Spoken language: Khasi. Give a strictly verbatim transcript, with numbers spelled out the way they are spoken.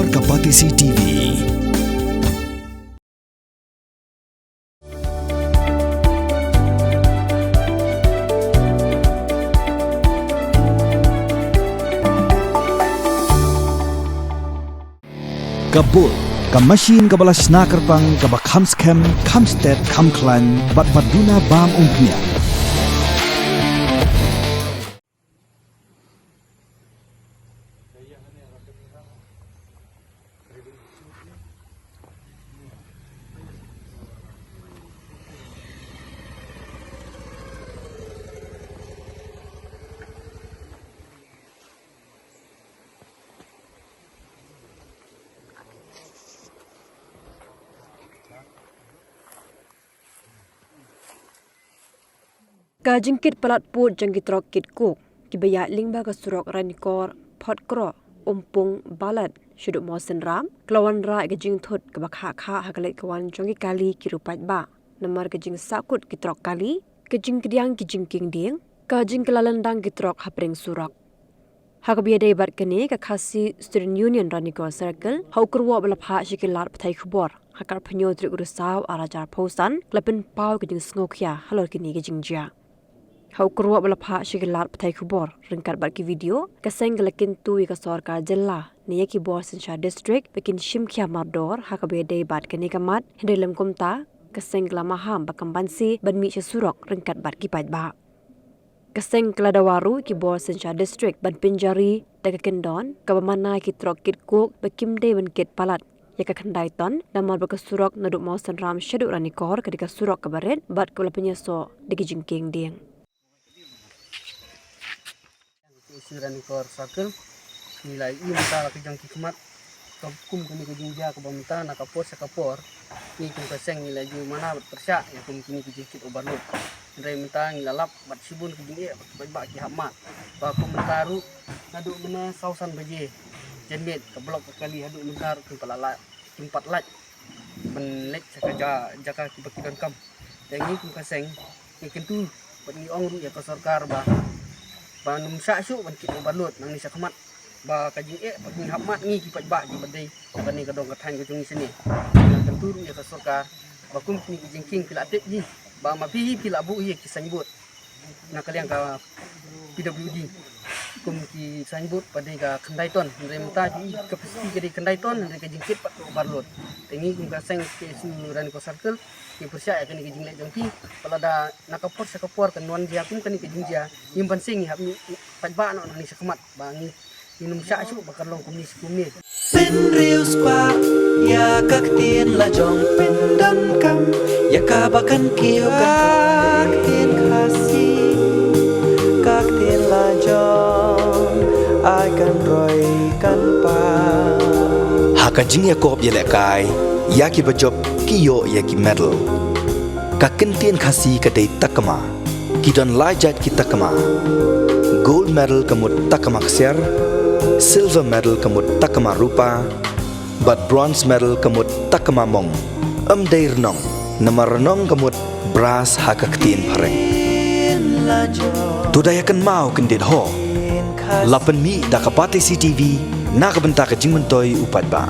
Ka Batesi T V. Ka Bull, ka machine kaba la shna kyrpang, kaba kham skhem, kham stet, kham khlaiñ, bad pat duna bam umphniang. Ka jingkit palat pud jong ki trok kit coke kiba ïaid lyngba ka surok Ranikor, Photkroh, Umpung, Balat, shaduh Mawsynram, ka la wanrah ïa ka jingthut kaba khah khah ha ka leit ka wan jong ki kali ki riewpaidbah namar ka jingsahkut ki trok kali, ka jingkdiang ki jingkieng dieng, ka jingkylla lyndang ki trok hapdeng surok. Ha kaba ïadei bad kane, ka Khasi Student Union Ranikor Circle, ha u kyrwoh ba la phah sha ki lad pathai khubor ha ka arphew hynñiew tarik u Risaw arhajar arphew san, ka la pynpaw ka jingsngewkhia halor kine ki jingjia. Ha u kyrwoh ba la phah sha ki lad pathai khubor ryngkat bad ki video, ka seng ka la kyntu ïa ka sorkar jylla ne ïa ki bor synshar district ba kin shim khia mardor ha kaba ïadei bad kane ka mat, hynrei lym kumta, ka seng ka la maham ba kam banse ban mih sha surok ryngkat bad ki paidbah. Ka seng ka la dawa ruh ïa ki bor synshar district ban pynjari da ka kyndon kaba mana ïa ki trok kit coke ba kim dei ban kit palat ïa ka khyndai ton, namar ba ka surok naduh Mawsynram shaduh Ranikor ka dei ka surok kaba rit bad kaba la pynïasoh da ki jingkieng dieng. Ïa ka Student Union Ranikor Circle, ngi la ïohi mynta la ka jong ki khmat, ka kum kane ka jingjia kaba mynta na ka por sha ka por, ngi kum ka seng ngi la ju mana bad pyrshah ïa kum kine ki jingkit overload. Hynrei mynta ngi la lap bad shibun ki jingeh bad ki paidbah ki hap mad. Ba kum mynta ruh naduh mynne saw san baje janmiet ka block ka kali haduh mynta ruh kim pat la, kim pat lait ban leit sha ka ja-, jaka kiba ki donkam. Te ngi kum ka seng ngi kyntu bad ngi ong ruh ïa ka sorkar ba, ba nym shah shuh ban kit overload nangne sha khmat. Ba ka jingeh ba ngi hap mad ngi ki paidbah kiba dei na kane ka dong ka thaiñ ka jong ngi shane. Ngi kyntu ruh ïa ka sorkar ba kum kine ki jingkieng phi la tip hi ba ma phi hi phi la buh hi ki signboard na ka liang ka P W D. Kum ki signboard pat dei ka khyndai ton, hynrei mynta ki capacity ka dei khyndai ton, hynrei ka jingkit pat overload. Te ngi kum ka seng K S U Ranikor Circle, ngi pyrshah ïa kane ka jingleh jong ki, ba lada na ka por sha ka por kan wan jia kum kane ka jingjia, ngim banse ngi hap mih paidbah noh nangne sha khmat, ba ngi, ngi nym shah shuh ba kan long kumne shi kumne. Pynriewspah ïa ka ktien la jong pyndonkam ïa kaba kan kiew ka ktien Khasi, ka ktien la jong ai kan roi kan pang. Ha ka jingïakop ïalehkai ïa kiba jop ki ïoh ïa ki medal. Ka ktien Khasi ka dei takma. Ki don lai jait ki takma. Gold medal ka mut takma ksiar, silver medal ka mut takma rupa, bad bronze medal ka mut takma mong. Ym dei rnong, namar rnong ka mut brass ha ka ktien phareng. To da ïa kynmaw kyndit ho. La pynmih da ka Batesi T V na ka bynta ka jingmyntoi u paidbah.